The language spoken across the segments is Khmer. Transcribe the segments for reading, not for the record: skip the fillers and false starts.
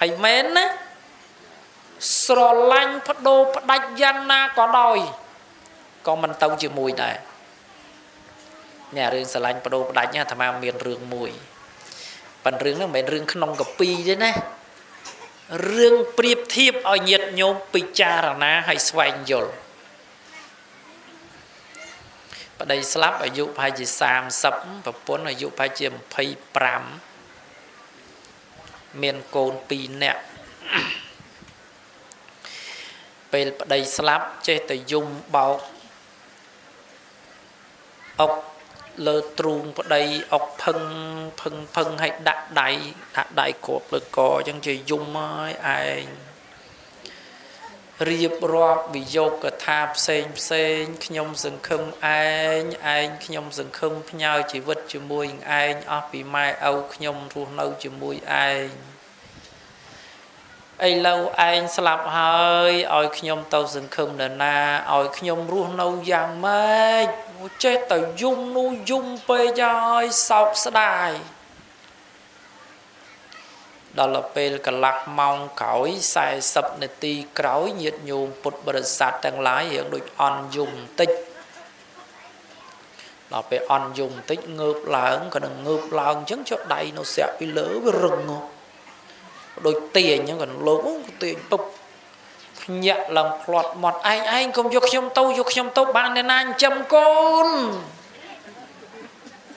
ហើយមែនណាស្រឡាញ់បដូរផ្ដាច់យ៉ាងណាក៏ដោយក៏មិនទៅជាមួយដែរនេះរឿងស្រឡាញ់បដូរផ្ដាច់អាត្មាមានរឿងមួយប៉ុន្តែរឿងហ្នឹងមិនមែនរឿងក្នុងកាពីទេណារឿងប្រៀបធៀបឲ្យញាតិញោមពិចារណាឲ្យស្វែងយល់ប្តីស្លាប់អាយុប្រហែលជា30ប្រពន្ធអាយុប្រហែលជា25មានកូន2នាក់ពេលប្តីស្លាប់ចេះតែយំបោកអុកលើទ្រូងប្តីអុកផឹងផឹងផឹងឲ្យដាក់ដៃគ្របលើកអញ្ចឹងជាយំហើយឯងរៀបរាប់វិយោគកថាផ្សេងផ្សេងខ្ញុំសង្ឃឹមឯងឯងខ្ញុំសង្ឃឹមផ្ញើជីវិតជាមួយនឹងឯងអស់ពីម៉ែឪខ្ញុំរស់នៅជាមួយឯងឥឡូវឯងស្លាប់ហើយឲ្យខ្ញុំទៅសង្ឃឹមនរណាឲ្យខ្ញុំរស់នៅយ៉ាងម៉េចចេះតែយំនោះយំពេកហើយសោកស្ដាយដល់ពេលកន្លះម៉ោងក្រោយ40នាទីក្រោយញាតិញោមពុទ្ធបរិស័ទទាំងឡាយរៀងដូចអន់យំបន្តិចដល់ពេលអន់យំបន្តិចងើបឡើងក៏នឹងងើបឡើងអញ្ចឹងចុះដៃនៅស្រាក់ពីលើវារឹងដូចទាញអញ្ចឹងក៏លោកទាញពុបភ្ញាក់ឡើងផ្្លាត់មាត់ឯងឯងកុំយកខ្ញុំទៅយកខ្ញុំទៅបានអ្នកណាចិញ្ចឹមកូន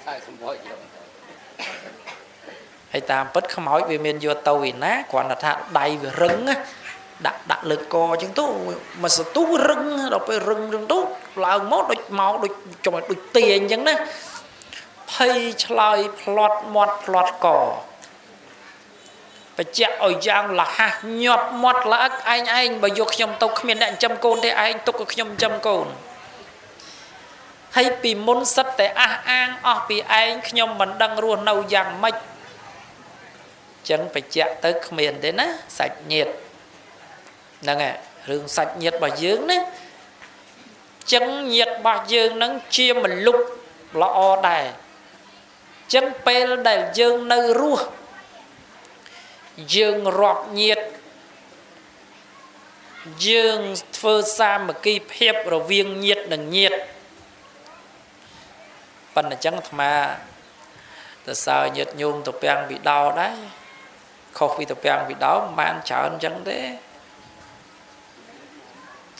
ហើយខ្មោចយកហើយតាមពិតខ្មោចវាមានយកទៅឯណាគ្រាន់តែថាដៃវារឹងដាក់លើកអញ្ចឹងទៅមកសន្ទុះរឹងដល់ពេលរឹងរឹងទៅឡើងមកដូចមកដូចចង់ដូចទាញអញ្ចឹងណាភ័យឆ្លើយផ្្លាត់មាត់ផ្្លាត់កបញ្ជាក់ឲ្យយ៉ាងលះញាប់មាត់ល្អឹកឯងឯងបើយកខ្ញុំទៅគ្មានអ្នកចិញ្ចឹមកូនទេឯងទុកឲ្យខ្ញុំចិញ្ចឹមកូនហើយពីមុនសិតតែអះអាងអស់ពីឯងខ្ញុំមិនដឹងរស់នៅយ៉ាងម៉េចចឹងបញ្ជាក់ទៅគ្មានទេណាសាច់ញាតិហ្នឹងហើយរឿងសាច់ញាតិរបស់យើងណាចឹងញាតិរបស់យើងហ្នឹងជាមនុស្សល្អដែរចឹងពេលដែលយើងនៅរស់យើងរាប់ញាតិយើងធ្វើសាមគ្គីភាពរវាងញាតិនិងញាតិប៉ុន្តែចឹងអាត្មាទៅសើញាតិញោមទៅពាំងវិដោដែរខុសពីទៅពាំងវិដោមិនបានច្រើនចឹងទេ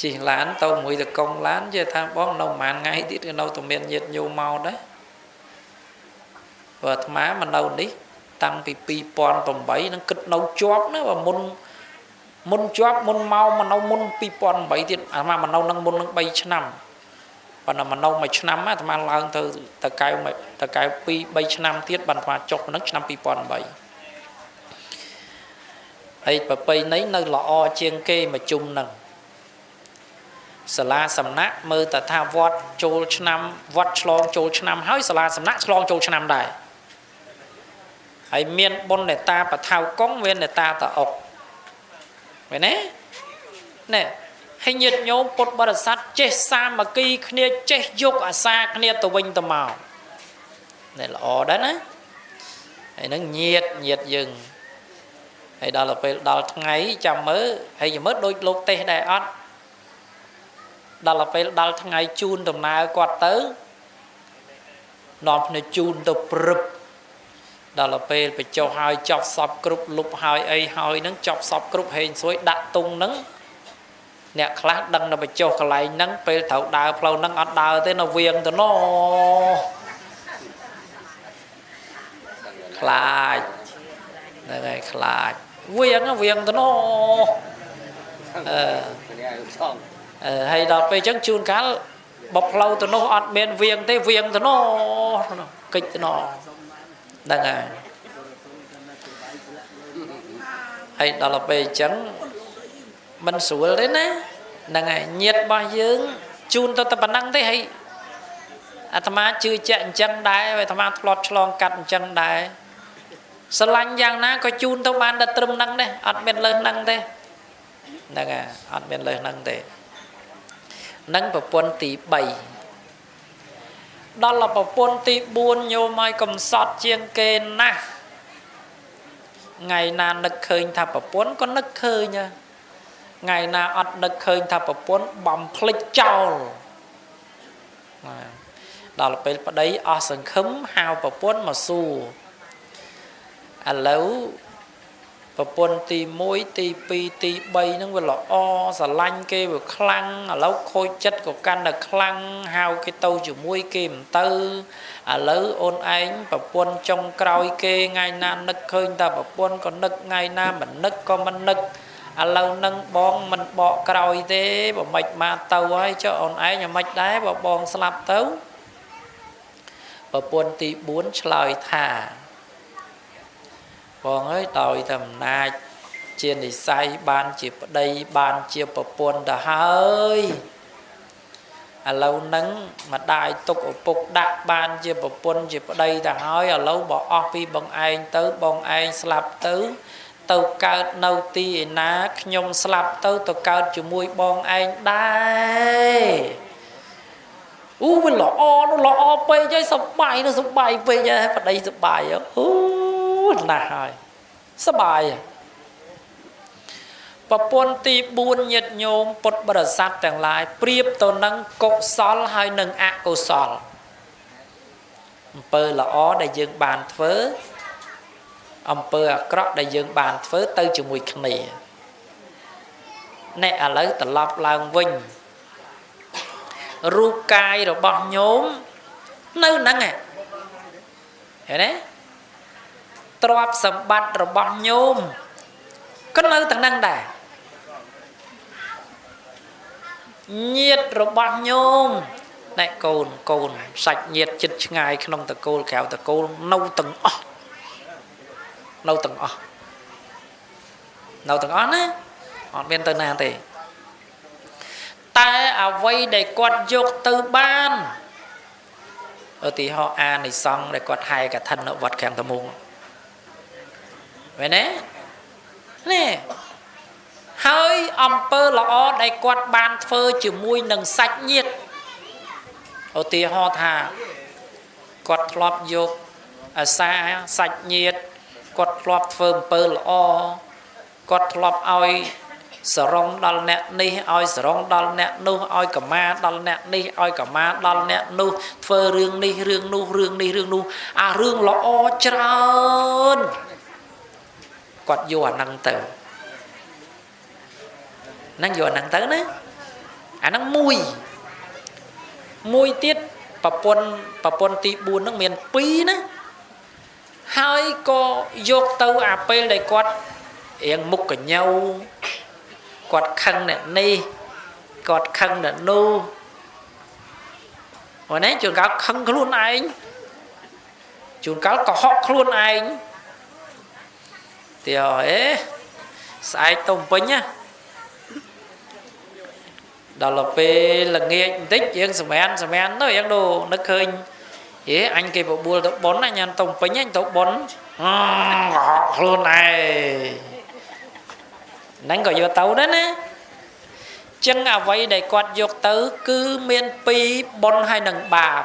ជិះឡានទៅមួយតកុងឡាននិយាយថាបងនៅប្រហែលថ្ងៃទៀតនៅតែមានញាតិញោមមកដែរព្រោះអាត្មាមកនៅនេះតាំងពី2008នឹងគិតនៅជាប់ណាបើមុនជាប់មុនមកនៅមុន2008ទៀតអាត្មាមកនៅនឹងមុននឹង3ឆ្នាំប៉ុន្តែមកនៅមួយឆ្នាំអាត្មាឡើងទៅតកែវ2 3ឆ្នាំទៀតបានអាត្មាចុះនឹងឆ្នាំ2008ហើយប្រពៃណីនៅល្អជាងគេមកជុំនឹងសាលាសំណាក់មើលតែថាវត្តចូលឆ្នាំវត្តឆ្លងចូលឆ្នាំហើយសាលាសំណាក់ឆ្លងចូលឆ្នាំដែរហើយមានបុណ្យនេតាបថៅកុងមាននេតាតាអុកមែនទេណែហើយញាតិញោមពុទ្ធបរិស័ទចេះសាមគ្គីគ្នាចេះយកអាសាគ្នាទៅវិញទៅមកណែល្អដែរណាហើយនឹងញាតិយើងហើយដល់ពេលដល់ថ្ងៃចាំមើលហើយមើលដូចលោកទេសដែរអត់ដល់ពេលដល់ថ្ងៃជូនដំណើរគាត់ទៅនាំគ្នាជូនទៅព្រឹបដល់ពេលបញ្ចុះហើយចប់សពគ្រប់លុបហើយអីហើយនឹងចប់សពគ្រប់ហេងសួយដាក់ទុងនឹងអ្នកខ្លះដឹងនៅបញ្ចុះកន្លែងហ្នឹងពេលត្រូវដើរផ្លូវហ្នឹងអត់ដើរទេនៅវៀងទៅណោខ្លាចហ្នឹងហើយខ្លាចវៀងទៅណោអឺហើយដល់ពេលអញ្ចឹងជួនកាលបើផ្លូវទៅនោះអត់មានវៀងទេវៀងទៅណោកិច្ចទៅណោហ្នឹងហើយហើយដល់ពេលអញ្ចឹងមិនស្រួលទេណាហ្នឹងហើយញាតិរបស់យើងជូនទៅតែប៉ុណ្ណឹងទេហើយអាត្មាជឿជាក់អញ្ចឹងដែរអាត្មាធ្លាប់ឆ្លងកាត់អញ្ចឹងដែរស្រឡាញ់យ៉ាងណាក៏ជូនទៅបានតែត្រឹមហ្នឹងទេអត់មានលើសហ្នឹងទេហ្នឹងហើយអត់មានលើសហ្នឹងទេនឹងប្រពន្ធទី3ដល់ប្រពន្ធទី4ញោមឲ្យកំសត់ជាងគេណាស់ ថ្ងៃណានឹកឃើញថាប្រពន្ធក៏នឹកឃើញថ្ងៃណាអត់នឹកឃើញថាប្រពន្ធបំភ្លេចចោលដល់ពេលប្តីអស់សង្ឃឹមហៅប្រពន្ធមកសួរឥឡូវប្រពន្ធទី1ទី2ទី3ហ្នឹងវាល្អស្រឡាញ់គេវាខ្លាំងឥឡូវខូចចិត្តក៏កាន់តែខ្លាំងហៅគេទៅជាមួយគេមិនទៅឥឡូវអូនឯងប្រពន្ធចុងក្រោយគេថ្ងៃណានឹកឃើញតែប្រពន្ធក៏នឹកថ្ងៃណាមិននឹកក៏មិននឹកឥឡូវនឹងបងមិនបកក្រោយទេបើមិនមកទៅហើយចុះអូនឯងយ៉ាងម៉េចដែរបើបងស្លាប់ទៅប្រពន្ធទី4ឆ្លើយថាបងអើយដោយតែអំណាចជានិស័យបានជាប្តីបានជាប្រពន្ធទៅហើយឥឡូវនឹងម្ដាយទុកឪពុកដាក់បានជាប្រពន្ធជាប្តីទៅហើយឥឡូវបើអស់ពីបងឯងទៅបងឯងស្លាប់ទៅទៅកើតនៅទីឯណាខ្ញុំស្លាប់ទៅទៅកើតជាមួយបងឯងដែរអូវាល្អនោះល្អពេកហើយសប្បាយនោះសប្បាយពេកហើយប្តីសប្បាយអូណាស់ហើយសប្បាយប្រពន្ធទី4ញាតិញោមពុទ្ធបរិស័ទទាំងឡាយប្រៀបទៅនឹងកុសលហើយនឹងអកុសលអំពើល្អដែលយើងបានធ្វើអំពើអាក្រក់ដែលយើងបានធ្វើទៅជាមួយគ្នានេះឥឡូវត្រឡប់ឡើងវិញរូបកាយរបស់ញោមនៅហ្នឹងហ៎ឃើញទេទ្រព្យសម្បត្តិរបស់ញោមក៏នៅទាំងហ្នឹងដែរញាតិរបស់ញោមណែកូនកូនសាច់ញាតិចិត្តឆ្ងាយក្នុងតកូលក្រៅតកូលនៅទាំងអស់នៅទាំងអស់នៅទាំងអស់ណាអត់មានទៅណាទេតែអ្វីដែលគាត់យកទៅបានឧទាហរណ៍អានិសង្សដែលគាត់ហែកឋិននៅវត្តខាងតមុងមែនទេនេះហើយអំពើល្អដែលគាត់បានធ្វើជាមួយនឹងសាច់ញាតិឧទាហរណ៍ថាគាត់ធ្លាប់យកអាសាសាច់ញាតិគាត់ធ្លាប់ធ្វើអំពើល្អគាត់ធ្លាប់ឲ្យសរងដល់អ្នកនេះឲ្យសរងដល់អ្នកនោះឲ្យកម្មាដល់អ្នកនេះឲ្យកម្មាដល់អ្នកនោះធ្វើរឿងនេះរឿងនោះរឿងនេះរឿងនោះអារឿងល្អច្រើនគាត់យកអាហ្នឹងទៅហ្នឹងយកអាហ្នឹងទៅណាអាហ្នឹងមួយមួយទៀតប្រពន្ធទី4ហ្នឹងមាន2ណាហើយក៏យកទៅអាពេលដែលគាត់រៀងមុខកញៅគាត់ខឹងអ្នកនេះគាត់ខឹងអ្នកនោះអូនឯងជួនកាលខឹងខ្លួនឯងជួនកាលកុហកខ្លួនឯងទីអេស្អែកទៅពេញណាដល់ពេលល្ងាចបន្តិចយើងសម្រានសម្រានទៅយើងដូចនឹកឃើញហេអញគេបបួលទៅប៉ុនអញទៅពេញអញទៅប៉ុនកុហកខ្លួនឯងហ្នឹងក៏យកទៅដែរណាចឹងអ្វីដែលគាត់យកទៅគឺមានពីរបុណ្យហើយនឹងបាប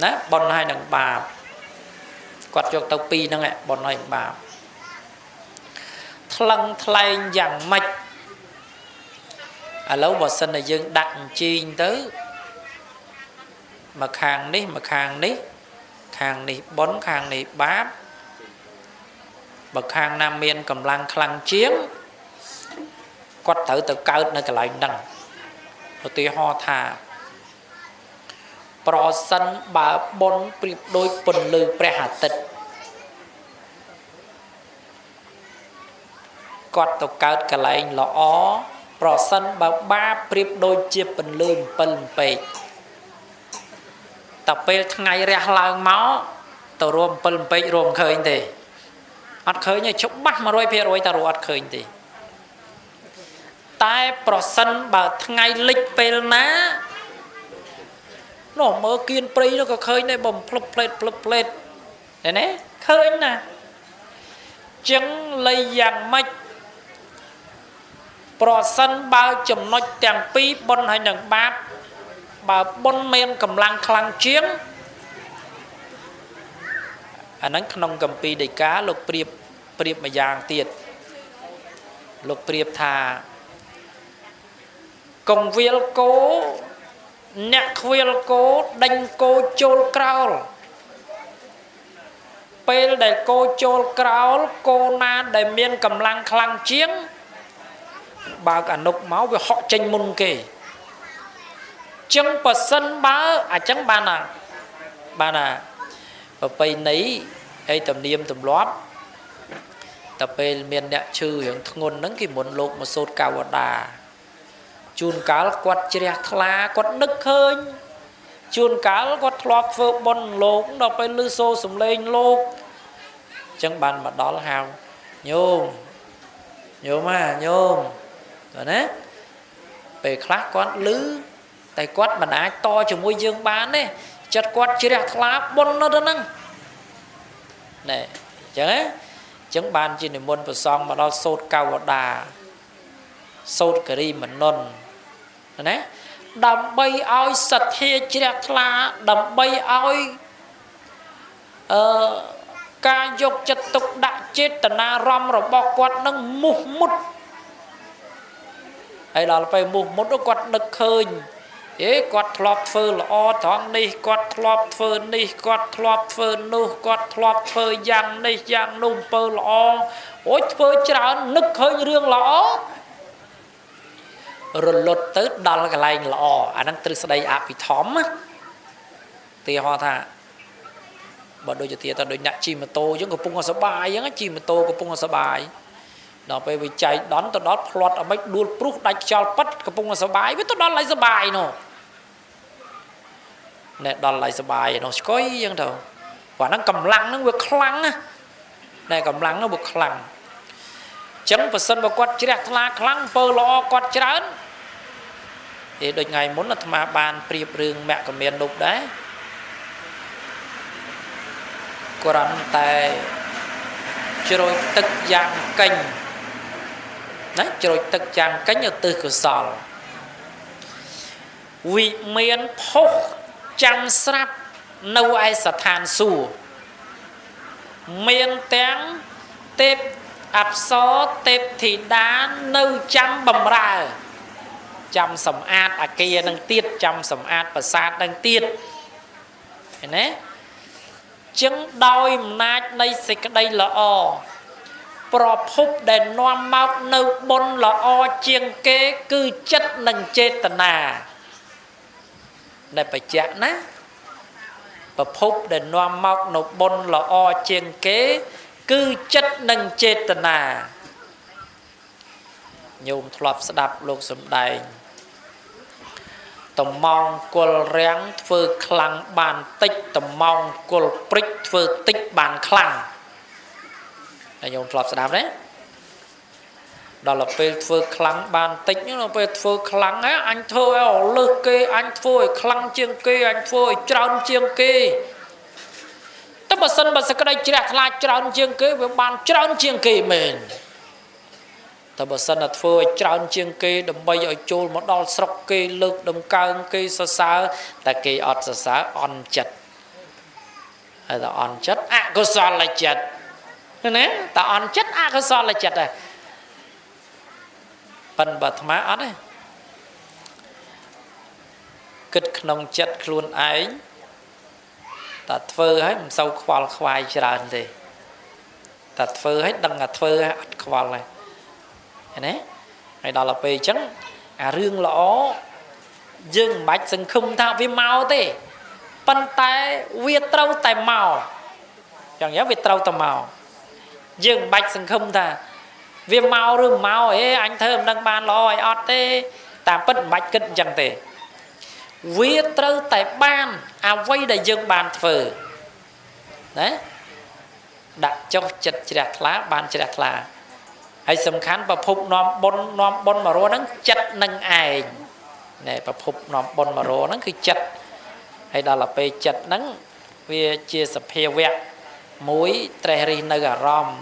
ណាបុណ្យហើយនឹងបាបគាត់យកទៅពីរហ្នឹងបុណ្យហើយនឹងបាបថ្លឹងថ្លែងយ៉ាងម៉េចឥឡូវបើសិនតែយើងដាក់អញ្ជីងទៅមកខាងនេះមកខាងនេះខាងនេះបុណ្យខាងនេះបាបបើខាងណាមានកម្លាំងខ្លាំងជាងគាត់ត្រូវទៅកើតនៅកន្លែងហ្នឹងឧទាហរណ៍ថាប្រសិនបើបុណ្យប្រៀបដូចពន្លឺព្រះអាទិត្យគាត់ទៅកើតកន្លែងល្អប្រសិនបើបាបប្រៀបដូចជាពន្លឺអំពិលអំពែកតែពេលថ្ងៃរះឡើងមកទៅរួមអំពិលអំពែករួមឃើញទេអត់ឃើញទេច្បាស់100%តែរកអត់ឃើញទេតែប្រសិនបើថ្ងៃលិចពេលណានោះមើលគៀនព្រៃនោះក៏ឃើញដែរបំភ្លុបផ្លេតភ្លុបផ្លេតឃើញទេឃើញណាចឹងលៃយ៉ាងម៉េចប្រសិនបើចំណុចទាំងពីរបុណ្យហើយនឹងបាបបើបុណ្យមានកម្លាំងខ្លាំងជាង អាហ្នឹងក្នុងកម្ពីដីកាលោកប្រៀបប្រៀបមួយយ៉ាងទៀតលោកប្រៀបថាកងវាលគោអ្នកខ្វៀលគោដេញគោចូលក្រោលពេលដែលគោចូលក្រោលគោណាដែលមានកម្លាំងខ្លាំងជាងបើកអនុមកវាហក់ចេញមុនគេចឹងប៉សិនបើអញ្ចឹងបានណាបានណាប្រពៃណីហើយទំនៀមទម្លាប់តែពេលមានអ្នកឈឺរឿងធ្ងន់ហ្នឹងគេមុនលោកមកសូត្រកវតាជួនកាលគាត់ជ្រះថ្លាគាត់នឹកឃើញជួនកាលគាត់ធ្លាប់ធ្វើបុណ្យលោកដល់ពេលឮសូរសំឡេងលោកអញ្ចឹងបានមកដល់ហៅញោមញោមអាញោមបាទណាពេលខ្លះគាត់ឮតែគាត់មិនអាចតជាមួយយើងបានទេចិត្តគាត់ជ្រះថ្លាបុណ្យនៅទៅហ្នឹងណែអញ្ចឹងណាអញ្ចឹងបានជានិមន្តព្រះសង្ឃមកដល់សូត្រកវតាសូត្រគិរីមនុនណាដើម្បីឲ្យសទ្ធាជ្រះថ្លាដើម្បីឲ្យការយកចិត្តទុកដាក់ចេតនារម្មណ៍របស់គាត់នឹងមោះមុតហើយដល់ពេលមោះមុតគាត់នឹកឃើញអេគាត់ធ្លាប់ធ្វើល្អត្រង់នេះគាត់ធ្លាប់ធ្វើនេះគាត់ធ្លាប់ធ្វើនោះគាត់ធ្លាប់ធ្វើយ៉ាងនេះយ៉ាងនោះអំពើល្អអូយធ្វើច្រើននឹកឃើញរឿងល្អរលត់ទៅដល់កន្លែងល្អអាហ្នឹងទ្រឹស្ដីអភិធម្មទីហោថាបើដូចជាទៅដូចអ្នកជិះម៉ូតូអញ្ចឹងកំពុងសប្បាយអញ្ចឹងជិះម៉ូតូកំពុងសប្បាយដល់ពេលវាចែកដន់ទៅដល់ផ្្លាត់ឲ្យមិនដួលព្រុសដាច់ខ្យល់ប៉ិតកំពុងសប្បាយវាទៅដល់ឡៃសប្បាយនោះណែដល់ឡៃសប្បាយនោះស្គយអញ្ចឹងទៅព្រោះហ្នឹងកម្លាំងហ្នឹងវាខ្លាំងណាណែកម្លាំងហ្នឹងវាខ្លាំងអញ្ចឹងបើសិនបើគាត់ជ្រះថ្លាខ្លាំងអំពើល្អគាត់ច្រើនឯដូចថ្ងៃមុនអាត្មាបានប្រៀបរឿងមគ្គមាននោះដែរគ្រាន់តែជ្រោយទឹកយ៉ាងកេញណាជ្រោយទឹកយ៉ាងកេញឧទ្ទិសកុសលវិមានផុសចាំស្រាប់នៅឯស្ថានសួគ៌មានទាំងទេពអប្សរទេពធីតានៅចាំបំរើចាំសម្អាតអាគារនឹងទៀតចាំសម្អាតប្រាសាទនឹងទៀតឃើញទេចឹងដោយអំណាចនៃសេចក្តីល្អប្រភពដែលនាំមកនៅបុណ្យល្អជាងគេគឺចិត្តនិងចេតនាដែលបញ្ជាក់ណាប្រភពដែលនាំមកនៅបុណ្យល្អជាងគេគឺចិត្តនិងចេតនាញោមធ្លាប់ស្ដាប់លោកសំដែងតំងគល់រាំងធ្វើខ្លាំងបានតិចតំងគល់ព្រិចធ្វើតិចបានខ្លាំងហើយញោមធ្លាប់ស្ដាប់ទេដល់ពេលធ្វើខ្លាំងបានតិចដល់ពេលធ្វើខ្លាំងហ៎អញធ្វើឲ្យលើសគេអញធ្វើឲ្យខ្លាំងជាងគេអញធ្វើឲ្យច្រើនជាងគេតែបើសិនបើសក្តីជ្រះថ្លាច្រើនជាងគេវាបានច្រើនជាងគេមែនតែបើសិនតែធ្វើឲ្យច្រើនជាងគេដើម្បីឲ្យចូលមកដល់ស្រុកគេលើកដំកើងគេសរសើរតែគេអត់សរសើរអន់ចិត្តហើយតែអន់ចិត្តអកុសលចិត្តណាតែអន់ចិត្តអកុសលចិត្តដែរប៉ិនបើអាត្មាអត់ទេគិតក្នុងចិត្តខ្លួនឯងតែធ្វើឲ្យមិនសូវខ្វល់ខ្វាយច្រើនទេតែធ្វើឲ្យដឹងថាធ្វើឲ្យអត់ខ្វល់ទេឃើញទេហើយដល់ពេលអញ្ចឹងអារឿងល្អយើងមិនបាច់សង្ឃឹមថាវាមកទេប៉ុន្តែវាត្រូវតែមកចឹងយ៉ាងវាត្រូវតែមកយើងមិនបាច់សង្ឃឹមថាវាមកឬមកអេអញធ្វើមិនដឹងបានល្អឲ្យអត់ទេតាមពិតមិនបាច់គិតអញ្ចឹងទេវាត្រូវតែបានអ្វីដែលយើងបានធ្វើណាដាក់ចុះចិត្តជ្រះថ្លាបានជ្រះថ្លាហើយសំខាន់ប្រភពនាំបុណ្យនាំបុណ្យមករហ្នឹងចិត្តនឹងឯងណែប្រភពនាំបុណ្យមករហ្នឹងគឺចិត្តហើយដល់ពេលចិត្តហ្នឹងវាជាសភាវៈមួយត្រេះរិះនៅអារម្មណ៍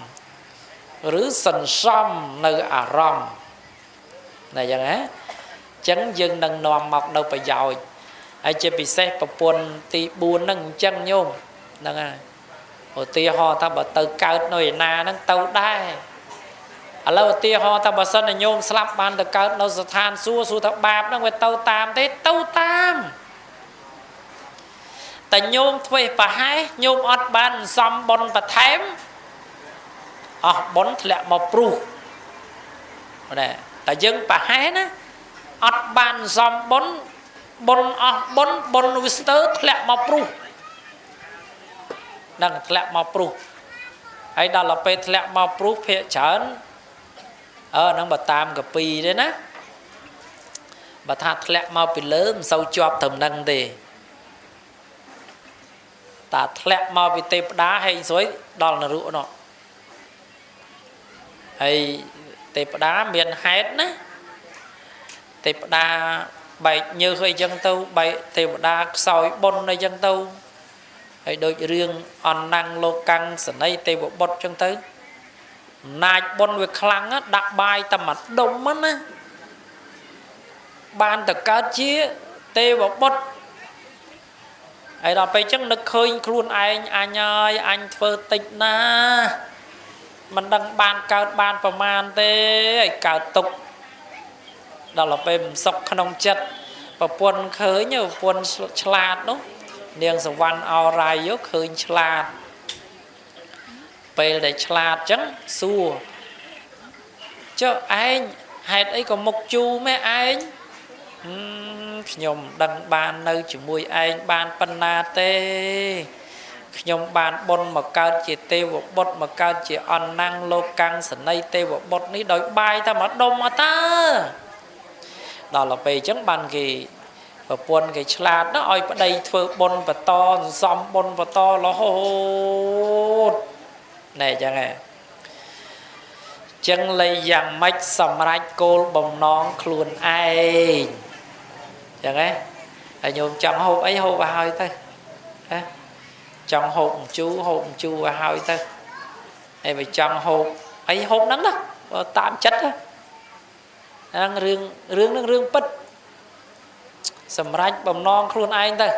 ឬសន្សំនៅអារម្មណ៍ណែអញ្ចឹងណាអញ្ចឹងយើងនឹងនាំមកនៅប្រយោជន៍ហើយជាពិសេសប្រពន្ធទី4ហ្នឹងអញ្ចឹងញោមហ្នឹងហើយ ឧទាហរណ៍ថាបើទៅកើតនៅឯណាហ្នឹងទៅដែរឥឡូវឧទាហរណ៍ថាបើសិនញោមស្លាប់បានទៅកើតនៅស្ថានសួគ៌សួរថាបាបហ្នឹងវាទៅតាមទេទៅតាមតែញោមធ្វេសប្រហែសញោមអត់បានសំបុណ្យបន្ថែមអស់បុណ្យធ្លាក់មកព្រុសណែតែយើងប្រហែសណាអត់បានសំបុណ្យបុណ្យអស់បុណ្យបុណ្យវាស្ទើរធ្លាក់មកព្រុសនឹងធ្លាក់មកព្រុសហើយដល់ទៅពេលធ្លាក់មកព្រុសភាកច្រើនហ្នឹងបើតាមកពីទេណាបើថាធ្លាក់មកពីលើមិនសូវជាប់ត្រឹមហ្នឹងទេតាធ្លាក់មកពីទេពតាហេងស្រួយដល់នរកនោះហើយទេពតាមានហេតុណាទេពតាបែកញើសអីចឹងទៅបែកទេវតាខ្សោយបុណ្យអីចឹងទៅហើយដូចរឿងអណ្ណាំងលោកកាំងសនីទេវបុត្រចឹងទៅអំណាចបុណ្យវាខ្លាំងដាក់បាយតែមួយដុំណាបានទៅកើតជាទេវបុត្រហើយដល់ពេលចឹងនឹកឃើញខ្លួនឯងអញហើយអញធ្វើតិចណាមិនដឹងបានកើតបានប្រមាណទេឲ្យកើតទុកដល់ពេលមិនសុខក្នុងចិត្តប្រពន្ធឃើញប្រពន្ធឆ្លាតនោះនាងសវណ្ណអរ៉ៃឃើញឆ្លាតពេលដែលឆ្លាតចឹងសួរចុះឯងហេតុអីក៏មុខជូរម៉ែឯងខ្ញុំដឹងបាននៅជាមួយឯងបានប៉ុណ្ណាទេខ្ញុំបានបុណ្យមកកើតជាទេវបុត្រមកកើតជាអណ្ណាំងលោកកាំងសនីទេវបុត្រនេះដោយបាយតែមួយដុំអត់តើដល់ទៅពេលអញ្ចឹងបានគេប្រពន្ធគេឆ្លាតណាឲ្យប្តីធ្វើបុណ្យបន្តសន្សំបុណ្យបន្តរហូតណែអញ្ចឹងហ៎ចឹងលៃយ៉ាងម៉េចសម្រេចគោលបំណងខ្លួនឯងចឹងហ៎ហើយញោមចង់ហូបអីហូបឲ្យហើយទៅហ៎ចង់ហូបជូរហូបជូរឲ្យហើយទៅហើយបើចង់ហូបអីហូបហ្នឹងណាតាមចិត្តហ្នឹងរឿងហ្នឹងរឿងពិតសម្រេចបំណងខ្លួនឯងទៅ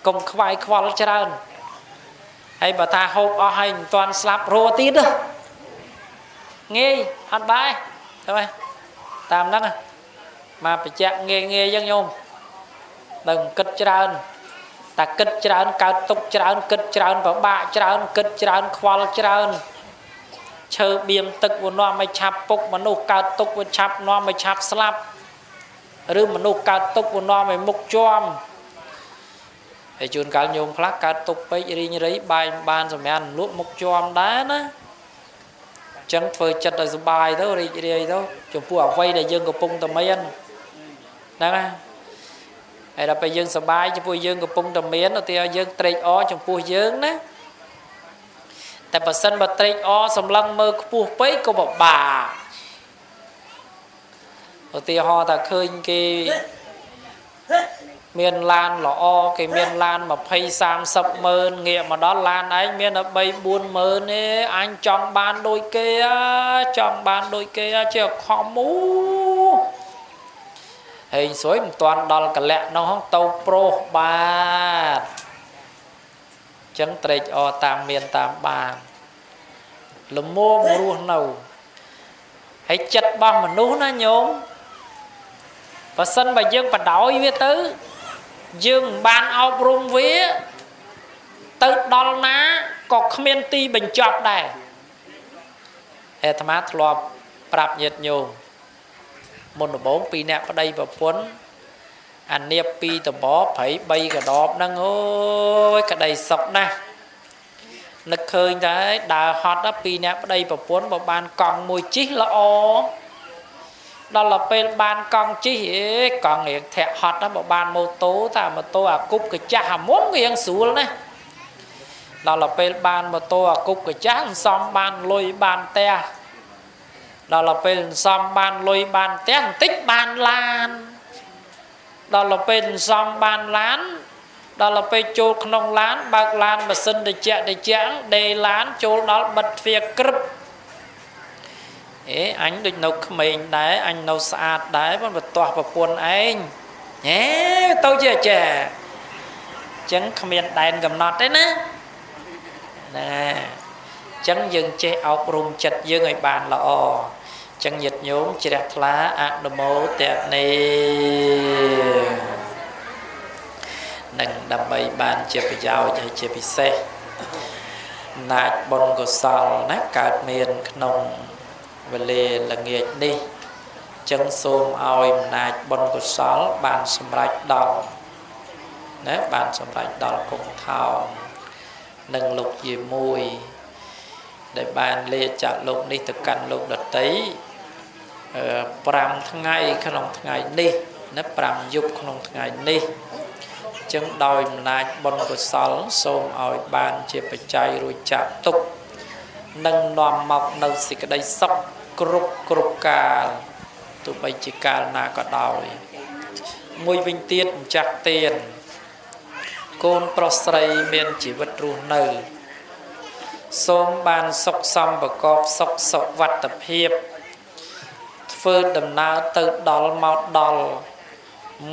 កុំខ្វាយខ្វល់ច្រើនហើយបើថាហូបអស់ហើយមិនទាន់ស្លាប់រស់ទៀតងាយអត់បាយទៅហើយតាមហ្នឹងមកបញ្ជាក់ងាយងាយចឹងញោមដឹងគិតច្រើនតែគិតច្រើនកើតទុកច្រើនគិតច្រើនពិបាកច្រើនគិតច្រើនខ្វល់ច្រើនឈើបៀមទឹកវានាំឲ្យឆាប់ពុកមនុស្សកើតទុកវាឆាប់នាំឲ្យឆាប់ស្លាប់ឬមនុស្សកើតទុកវានាំឲ្យមុខជាំហើយជួនកាលញោមខ្លះកើតទុកពេករីងរៃបាយមិនបានសម្រានលក់មុខជាំដែរណាអញ្ចឹងធ្វើចិត្តឲ្យសុបាយទៅរីករាយទៅចំពោះអ្វីដែលយើងកំពុងតែមានហ្នឹងណាហើយដល់ពេលយើងសប្បាយចំពោះយើងកំពុងតែមានឧទាហរណ៍យើងត្រេកអរចំពោះយើងណាតែបើសិនបើត្រេកអរសម្លឹងមើលខ្ពស់ពេកក៏ពិបាកឧទាហរណ៍ថាឃើញគេមានឡានល្អគេមានឡាន20 30ម៉ឺនងាកមកដល់ឡានឯងមានតែ3 4ម៉ឺនទេអញចង់បានដូចគេចង់បានដូចគេជាខំមូហេងស្រួយមិនទាន់ដល់កលៈនោះទៅប្រុសបាទអញ្ចឹងត្រេកអរតាមមានតាមបានលមមរស់នៅហើយចិត្តរបស់មនុស្សណាញោមបើសិនបើយើងបដោយវាទៅយើងមិនបានអប់រំវាទៅដល់ណាក៏គ្មានទីបញ្ចប់ដែរអាត្មាធ្លាប់ប្រាប់ញាតិញោមមុនដំបូងពីរអ្នកប្តីប្រពន្ធអានៀបពីរតបព្រៃ3កដបហ្នឹងអូយក្តីសុខណាស់នឹកឃើញតែដើរហត់ពីរអ្នកប្តីប្រពន្ធបើបានកង់មួយជិះល្អដល់ទៅពេលបានកង់ជិះអេកង់រៀងធាក់ហត់ណាបើបានម៉ូតូតែម៉ូតូអាគប់កាចាស់អាមុំរៀងស្រួលណាដល់ទៅពេលបានម៉ូតូអាគប់កាចាស់សំបានលុយបានផ្ទះដល់ទៅពេលសំបានលុយបានផ្ទះបន្តិចបានឡានដល់ទៅពេលសំបានឡានដល់ទៅពេលចូលក្នុងឡានបើកឡានម៉ាស៊ីនត្រជាក់ត្រជាក់ដេឡានចូលដល់បិទទ្វារក្រឹបអេអញដូចនៅក្មេងដែរអញនៅស្អាតដែរប៉ុន្តែទាស់ប្រពន្ធឯងហេទៅជាចាអញ្ចឹងគ្មានដែនកំណត់ទេណា ណាអញ្ចឹងយើងចេះអប់រំចិត្តយើងឲ្យបានល្អអញ្ចឹងញាតិញោមជ្រះថ្លាអនុមោទនីនឹងដើម្បីបានជាប្រយោជន៍ហើយជាពិសេសអំណាចបុណ្យកុសលណាកើតមានក្នុងវេលាល្ងាចនេះចឹងសូមឲ្យអំណាចបុណ្យកុសលបានសម្រេចដល់ណាបានសម្រេចដល់គង់ថោងនិងលោកជាមួយដែលបានលាចាកលោកនេះទៅកាន់លោកដតី5ថ្ងៃក្នុងថ្ងៃនេះណា5យប់ក្នុងថ្ងៃនេះចឹងដោយអំណាចបុណ្យកុសលសូមឲ្យបានជាបច្ច័យរួចចាកទុក្ខនិងនាំមកនៅសេចក្តីសុខគ្រប់គ្រប់កាលទោះបីជាកាលណាក៏ដោយមួយវិញទៀតម្ចាស់ទានកូនប្រុសស្រីមានជីវិតរស់នៅសូមបានសុខសំប្រកបសុខសុវត្ថិភាពធ្វើដំណើរទៅដល់មកដល់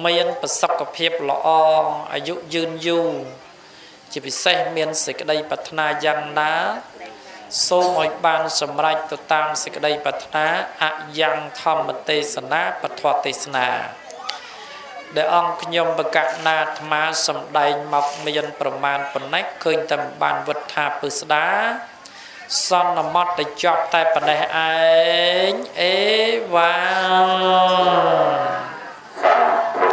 មានប្រសុខភាពល្អអាយុយឺនយូរជាពិសេសមានសេចក្តីប្រាថ្នាយ៉ាងណាសូមឲ្យបានសម្រេចទៅតាមសេចក្តីប្រាថ្នាអយ៉ាងធម្មទេសនាពធទេសនាដែលអង្គខ្ញុំបកណាអាត្មាសំដែងមកមានប្រមាណប៉ុណ្ណេះឃើញតែបានវត្ថាពឹស្ដាសន្មតទៅចប់តែប៉ុណ្ណេះឯងអេវ៉ា